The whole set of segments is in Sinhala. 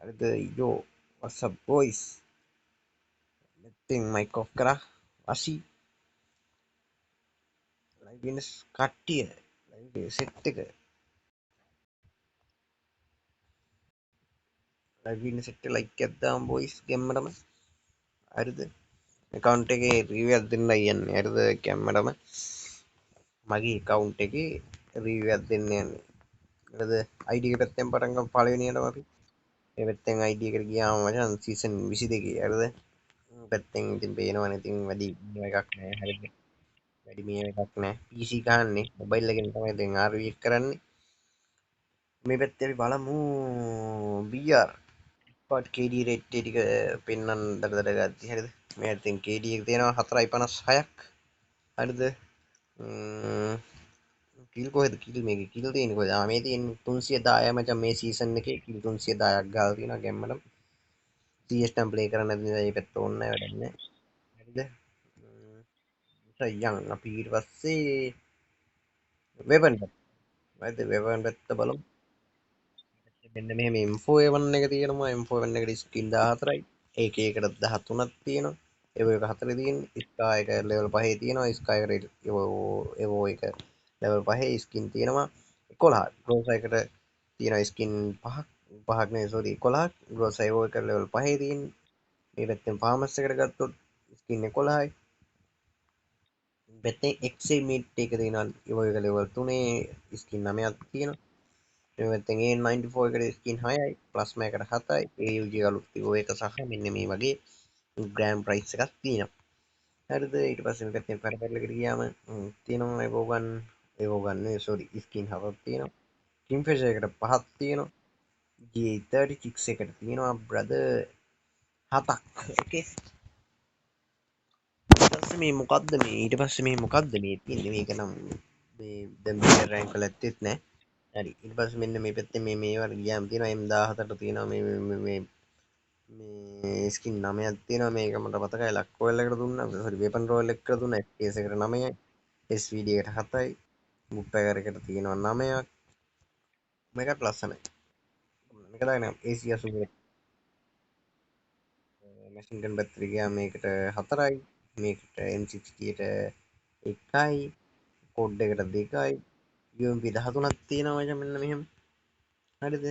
හරිද? යෝ what's up boys? ඉතින් මයික් ඔෆ් කරා. වසි ලයිව් ඉන්න කට්ටිය ලයිව් සෙට් එක ලයිව් ඉන්න සෙට් එක ලයික් එකක් දාමු බොයිස් ගැම්මටම. හරිද? ඇකවුන්ට් එකේ රිවිව් එකක් දෙන්නයි යන්නේ. හරිද? ගැම්මටම මගේ ඇකවුන්ට් එකේ රිවිව් එකක් දෙන්න යන්නේ. හරිද? ID එක පැත්තෙන් පටන් ගමු පළවෙනියටම අපි. මේ පැත්තෙන් ID එකට ගියාම මචං සීසන් 22. හරිද? මේ පැත්තෙන් ඉතින් පේනවනේ ඉතින් වැඩි එකක් නෑ. හරිද? වැඩි මේ එකක් නෑ. PC ගහන්නේ මොබයිල් එකෙන් තමයි දැන් RV එක කරන්නේ. මේ පැත්තේ අපි බලමු BR part KD rate ටික පෙන්වන්න දර දර ගද්දි. හරිද? මේ පැත්තෙන් KD එක තියෙනවා 4.56ක්. හරිද? කිල් කොහෙද කිල් මේකේ කිල් තියෙන්නේ කොහෙද? ආ මේ තියෙන්නේ 310 මචං මේ සීසන් එකේ කිල් 310ක් ගාලා තියෙනවා ගැම්මටම. CS නම් ප්ලේ කරන්න නැති නිසා මේ පැත්ත ඕනේ නැහැ වැඩක් නැහැ. හරිද? යන් අපි ඊට පස්සේ වෙපන් පැත්ත. හරිද? වෙපන් පැත්ත බලමු. මෙන්න මෙහෙම M4A1 එක තියෙනවා. M4A1 එකට ස්කින් 14යි. AK එකට 13ක් තියෙනවා. එවෝ එක 4 තියෙන්නේ. ස්කා එක ලෙවල් 5 තියෙනවා. ස්කා එකට එවෝ එක ලෙවල් 5 ස්කින් තියෙනවා 11ක්. ග්‍රෝසා එකට තියෙනවා ස්කින් පහක්. පහක් නෙවෙයි සෝරි 11ක්. ග්‍රෝසා එවෝ එක ලෙවල් 5 තියෙන්නේ. මේ පැත්තෙන් ෆාමස් එකට ගත්තොත් ස්කින් 11යි. පැත්තෙන් XM8 එක තියෙනවා. එවෝ එක ලෙවල් 3 ස්කින් 9ක් තියෙනවා. මේ පැත්තෙන් A94 එකට ස්කින් 6යි, ප්ලාස්මා එකට 7යි, AUG අලුත් එවෝ එක සහ මෙන්න මේ වගේ ග්‍රෑන්ඩ් ප්‍රයිස් එකක් තියෙනවා. හරිද? ඊට පස්සේ මේ පැත්තෙන් පැරපැරල් එකට ගියාම තියෙනවා එවෝ ගන්න, එවෝ ගන්න නෙවෙයි සෝරි ස්කින් 7ක් තියෙනවා. කින්ෆිෂර් එකට 5ක් තියෙනවා. G36 එකට තියෙනවා බ්‍රදර් 7ක්. ඕකේ. ඊට පස්සේ මේ මොකද්ද මේ? ඊට පස්සේ මේ මොකද්ද මේ තියෙන්නේ? මේක නම් මේ දැන් මේ රෑන්ක් වල ඇත්තෙත් නෑ. හරි. ඊට පස්සේ මෙන්න මේ පැත්තේ මේ මේවට ගියාම තියෙනවා M14ට තියෙනවා මේ මේ මේ මේ ස්කින් 9ක් තියෙනවා. මේක මට මතකයි ලක් රොයල් එකට දුන්නා. සෝරි වෙපන් රොයල් එකට දුන්නා. FPS එකට 9යි, SVD එකට 7යි, බුප්පැකර් එකට තියෙනවා 9ක්. මේකත් ලස්සනයි. මේක දාගෙන AC80 machine ගන් පැත්තට ගියාම මේකට 4යි, මේකට M60 ට 1යි, කෝඩ් එකට 2යි, UMP 13ක් තියෙනවා මචං මෙන්න මෙහෙම. හරිද?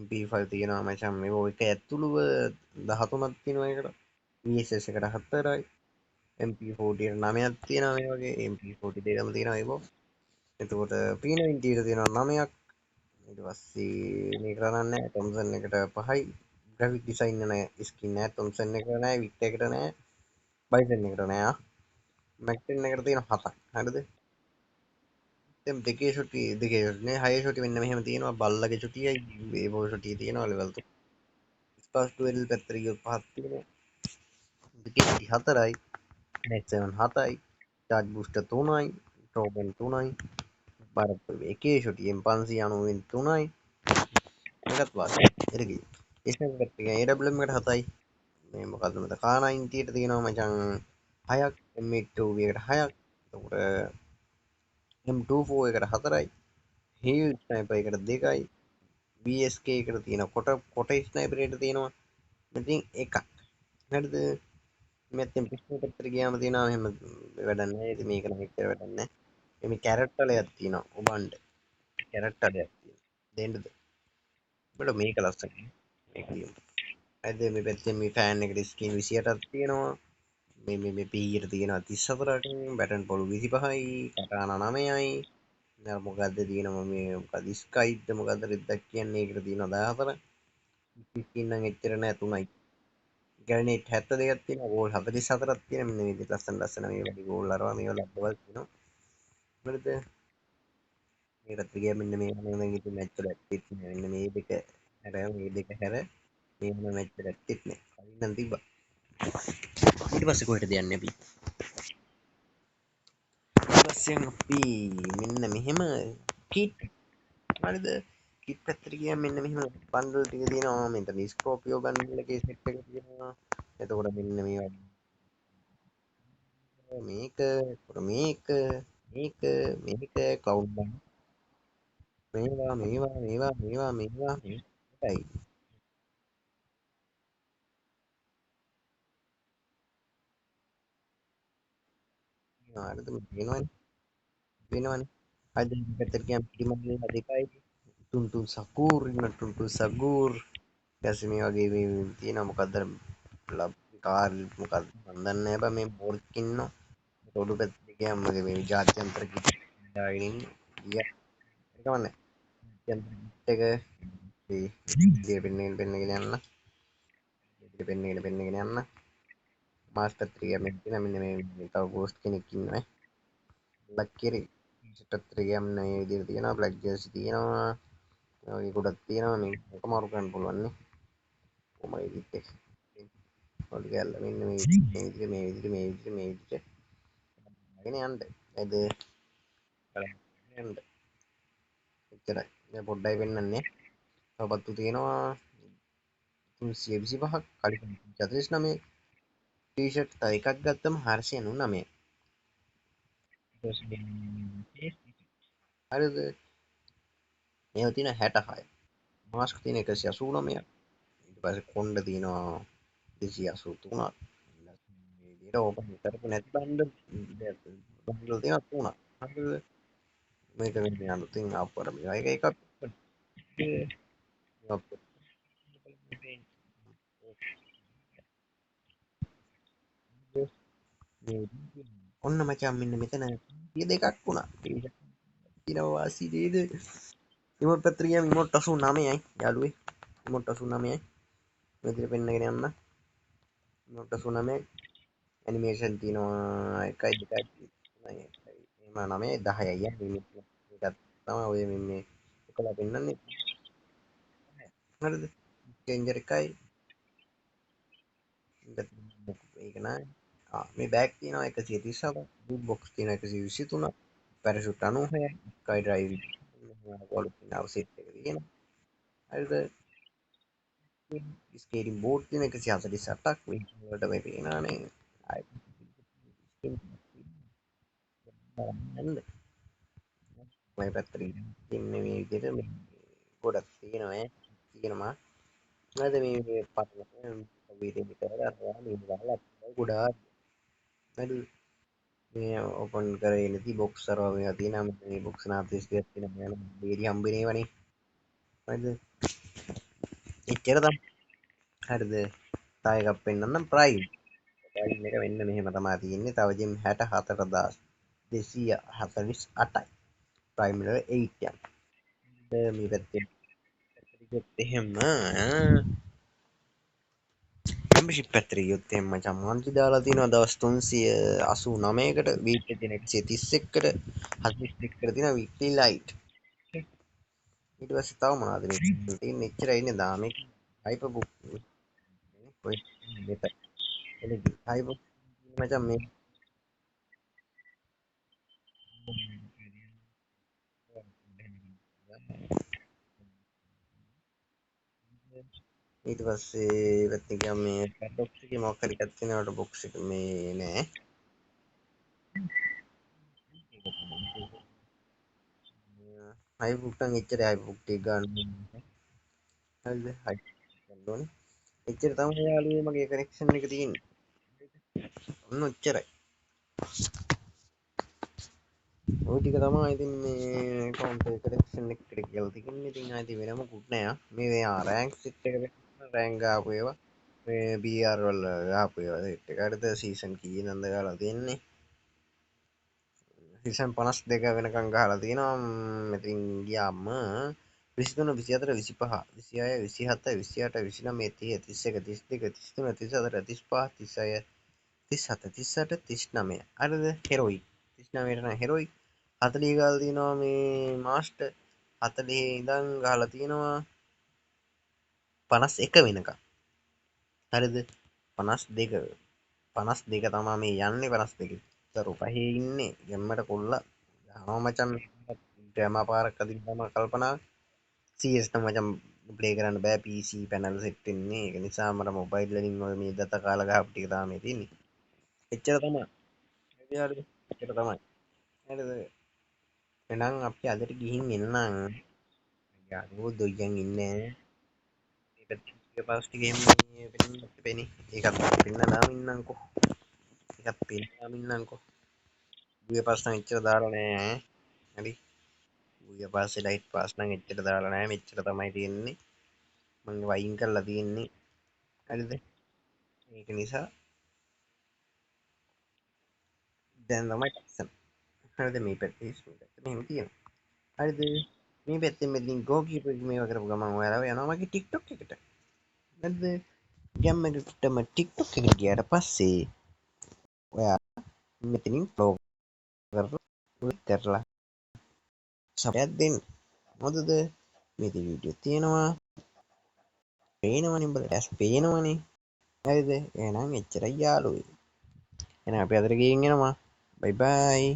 MP5 තියෙනවා මචං මේ ඔය එක ඇතුළුව 13ක් තියෙනවා ඒකට. VSS එකට 4යි, MP40 ට 9ක් තියෙනවා මේ වගේ. MP40 දෙකම තියෙනවා ඒකෝ. එතකොට P90 ට තියෙනවා 9ක්. ඊට පස්සේ මේක රනන්නේ නැහැ. තොම්සන් එකට 5යි. ග්‍රැෆික් ඩිසයින් නෑ, ස්කින් නෑ, තොම්සන් එකට නෑ, වික්ටර් එකට නෑ, බයිසන් එකට නෑ. මැක් 10 එකට තියෙනවා 7ක්. හරිද? දැන් දෙකේ ෂොටි, දෙකේ ෂොටි නේ, හයේ ෂොටි මෙන්න මෙහෙම තියෙනවා. බල්ලගේ ෂොටියයි ඒවෝ ෂොටිය තියෙනවා ලෙවල් 3. ස්පාස් 12 පැත්තට ගියොත් 5ක් තියෙනවා. දෙකේ ෂොටි 4යි, මැක් 7 7යි, චාර්ජ් බූස්ටර් 3යි, ට්‍රෝබන් 3යි, බාර එකේ ෂොටි M590 වෙන 3යි. මේකත් වාසිය. එරගි. ඉස්නක් පැත්තට ගියා AWM එකට 7යි. මේ මොකද්ද මත K90 ට තියෙනවා මචං 6ක්, M82 එකට 6ක්. එතකොට M24 එකට 4යි, හීල් ස්නයිපර් එකට 2යි, VSK එකට තියෙන කොට ස්නයිපර් එකට තියෙනවා ඉතින් එකක්. හරිද? මේ පිස්ටල් පැත්තට ගියාම තියෙනවා එහෙම වැඩක් නැහැ. ඉතින් මේක නම් එච්චර වැඩක් නැහැ. මේ කැරට් වලයක් තියෙනවා ඔබන්ඩ. කැරට් වලයක් තියෙනවා. දෙන්නද? බල මේක ලස්සනයි. මේක ලියමු. හරිද? මේ පැත්තෙන් මේ ෆෑන් එකට ස්කින් 28ක් තියෙනවා. මේ මේ මේ පීයට තියෙනවා 34ක්, බැටන් පොළු 25යි, කටානා 9යි. දැන් මොකද්ද තියෙනවා මේ මොකද්ද ස්කයිද මොකද්ද රෙද්දක් කියන්නේ ඒකට තියෙනවා 14. ස්කින් නම් එච්චර නෑ 3යි. ග්‍රැනේඩ් 72ක් තියෙනවා, ගෝල් 44ක් තියෙනවා. මෙන්න මේ විදිහට ලස්සන ලස්සන මේ වගේ ගෝල් අරවා මේවා ලබ්බවල් තියෙනවා. හරිද? මේ පැත්තට ගියා මෙන්න මේ නම් දැන් ඉතින් මැච් වල ඇත්තෙත් නෑ. මෙන්න මේ දෙක හැර මේ දෙක හැර මේ මොන මැච් වල ඇත්තෙත් නෑ. කලින් නම් තිබ්බා. ඊට පස්සේ කොහෙටද යන්නේ අපි? ඊට පස්සේ අපි මෙන්න මෙහෙම කිට්. හරිද? කිට් පැත්තට ගියාම මෙන්න මෙහෙම බන්ඩල් ටික තියෙනවා. මෙතන ස්කෝපියෝ බන්ඩල් එකේ සෙට් එක තියෙනවා. එතකොට මෙන්න මේ වගේ මේක, එතකොට මේක, මේක, මේක ක්ලවුඩ් බන්ඩල්. මේවා, මේවා, මේවා, මේවා, මේවා, මේකයි. හරිද? මේ වෙනවනේ. වෙනවනේ. හරිද? මේ පැත්තට ගියාම පිටිමල්ලලා දෙකයි. තුන් තුන් සකූර් ඉන්න තුන් තුන් සගූර්. ඊට පස්සේ මේ වගේ මේ තියෙනවා මොකද්ද ලබ් කාර් මොකද්ද මන් දන්නේ නෑ බං මේ මෝර්ක් ඉන්නවා. ඔඩු පැත්තට ගියාම මගේ මේ ජාත්‍යන්තර කිට් දාගෙන ඉන්නේ. ගියා. ඒක කමන්නේ. ජාත්‍යන්තර කිට් එක මේ විදියට පෙන්නගෙන පෙන්නගෙන යන්න. විදියට පෙන්නගෙන පෙන්නගෙන යන්න. මාස් පැත්තට ගියාම මෙන්න තියෙනවා මෙන්න මේ තව ගෝස්ට් කෙනෙක් ඉන්නවා ඈ. ලක්කිරි පැත්තට ගියාම මේ විදියට තියෙනවා බ්ලැක් ජර්සි තියෙනවා. මේ වගේ ගොඩක් තියෙනවා. මේ එක මාරු කරන්න පුළුවන් නේ. කොහොමද කිට් එක? පොඩි කැල්ල මෙන්න මේ විදියට මේ විදියට මේ විදියට මේ විදියට ගෙන යන්න. එද බලන්න යන්න. එච්චරයි. දැන් පොඩ්ඩයි පෙන්නන්නේ. තව පත්තු තියෙනවා 325ක්, කලින් 49, ටී-ෂර්ට් තව එකක් ගත්තම 499. හරිද? මේවා තියෙනවා 66. මාස්ක් තියෙන 189. ඊට පස්සේ කොණ්ඩ තියෙනවා 283ක්. මේ විදිහට ඕපන් කරපු නැති බණ්ඩල් බණ්ඩල් තියෙනවා තුනක්. හරිද? මේක වෙන්නේ අලුතින් ආපු අර මේවා එක එකක්. ඔන්න මචං මෙන්න මෙතන සිය දෙකක් වුණා. තියෙනවා වාසි නේද? ඉමෝට් පැත්තට ගියාම ඉමෝට් 89යි යාළුවේ. ඉමෝට් 89යි. මේ විදිහට පෙන්නගෙන යන්න. ඉමෝට් 89යි. ඇනිමේෂන් තියෙනවා 1යි 2යි 3යි 1යි එහෙම 9යි 10යි යා. මේකත් තමයි ඔය මේ එකලා පෙන්නන්නේ. හරිද? චේන්ජර් එකයි. ඒක නෑ. මේ බෑග් තියෙනවා 137ක්, බූට් බොක්ස් තියෙනවා 123ක්, පැරෂූට් 96යි, ස්කයි ඩ්‍රයිව් වල තියෙන සෙට් එක තියෙනවා. හරිද? ස්කේටිං බෝඩ් තියෙන 148ක් මේ වලට මේ පේනවානේ. ආයෙත් යන්න. මේ පැත්තට ගිහින් මේ විදිහට මේ ගොඩක් තියෙනවා ඈ. තියෙනවා. හරිද? මේ පරණ විදිහට විතර අරවා මේ ගහලා ගොඩාක්. හරිද? මේ ඕපන් කරගෙන ඉති බොක්ස් අරවා මේවා තියෙනවා. මේ බොක්ස් නාතිස් ටිකක් තියෙනවා. මේ යන බේරි හම්බෙන්නේ ඒවනේ. හරිද? එච්චර තමයි. හරිද? තව එකක් පෙන්නන්නම් ප්‍රයිම්. ප්‍රයිම් එක මෙන්න මෙහෙම තමයි තියෙන්නේ. තව ජෙම් 64248යි. ප්‍රයිම් ලෙවල් 8 යන. මේ පැත්තේ ගියොත් එහෙම මෙම්බර්ෂිප් පැත්තට ගියොත් එහෙම මචං මන්ත්ලි දාලා තියෙනවා දවස් 389කට, වීක්ලි තියෙන 131කට, 42කට තියෙනවා වීක්ලි ලයිට්. ඊට පස්සේ තව මොනවද මේ තියෙන්නේ? එච්චරයි නේද? මේක හයිපර් බුක් කොයි මෙතන හයිපර් මචං මේ ඊට පස්සේ පැත්තේ ගියාම මේ බොක්ස් එකේ මොකක් හරි එකක් තියෙනවට බොක්ස් එක මේ නෑ. හයි බුක් නම් එච්චරයි. හයි බුක් ටික ගන්න ඕනේ. හරිද? හයි ගන්න ඕනේ. එච්චර තමයි යාළුවෝ මගේ කනෙක්ෂන් එක තියෙන්නේ. ඔන්න ඔච්චරයි. ඔය ටික තමයි ඉතින් මේ ඇකවුන්ට් එක කලෙක්ෂන් එකට කියලා තියෙන්නේ. ඉතින් ආයෙත් වෙන මොකුත් නෑ. මේ රෑන්ක් සෙට් එක වෙන රෑන්ක් ගාපු ඒවා මේ BR වල ගාපු ඒවා සෙට් එක. හරිද? සීසන් කීයේ ඉඳන්ද ගාලා තියෙන්නේ? සීසන් 52 වෙනකන් ගහලා තියෙනවා. මෙතින් ගියාම 23, 24, 25, 26, 27, 28, 29, 30, 31, 32, 33, 34, 35, 36, 37, 38, 39. හරිද? හෙරොයික්. 39ට නම් හෙරොයික්. 40 ගාලා තියෙනවා මේ මාස්ටර්. 40 ඉඳන් ගහලා තියෙනවා 51 වෙනකන්. හරිද? 52. 52 තමා මේ යන්නේ. 52. දරු පහේ ඉන්නේ. ගැම්මට කොල්ලා ගහනවා මචං. ග්‍රෑමර් පාරක් අදින්න තමයි කල්පනා. CS නම් මචං ප්ලේ කරන්න බෑ. PC panel set වෙන්නේ. ඒක නිසා මට මොබයිල් වලින් ඔය මේ දත කාලා ගහපු ටික තමයි මේ තියෙන්නේ. එච්චර තමයි. හරිද? එච්චර තමයි. හරිද? එහෙනම් අපි අදට ගිහින් එන්නම්. යාළුවෝ දොයියන් ඉන්නේ. මේ පැත්තේ ටික පස් ටික එහෙම මේ පෙන්නන්න පෙනේ. ඒකත් පෙන්නලාම ඉන්නම්කෝ. ඒකත් පෙන්නලාම ඉන්නම්කෝ. බුය පාස් නම් එච්චර දාලා නෑ. හරි. බුය පාස්සේ ලයිට් පාස් නම් එච්චර දාලා නෑ. මෙච්චර තමයි තියෙන්නේ. මං ඒවා අයින් කරලා තියෙන්නේ. හරිද? ඒක නිසා දැන් තමයි ලස්සන. හරිද? මේ පැත්තේ මේ පැත්ත මෙහෙම තියෙනවා. හරිද? මේ පැත්තෙන් මෙතනින් ගෝ කියපු එක මේවා කරපු ගමන් ඔයාලා යනවා මගේ TikTok එකට. හරිද? ගැම්ම එකටම TikTok එකට ගියාට පස්සේ ඔයා මෙතනින් ෆලෝ කරලා සබයක් දෙන්න. හොඳද? මේ වීඩියෝ තියෙනවා. පේනවනේ උඹලට ඇස් පේනවනේ. හරිද? එහෙනම් එච්චරයි යාළුවෝ. එහෙනම් අපි අදට ගිහින් එනවා. බයි බයි.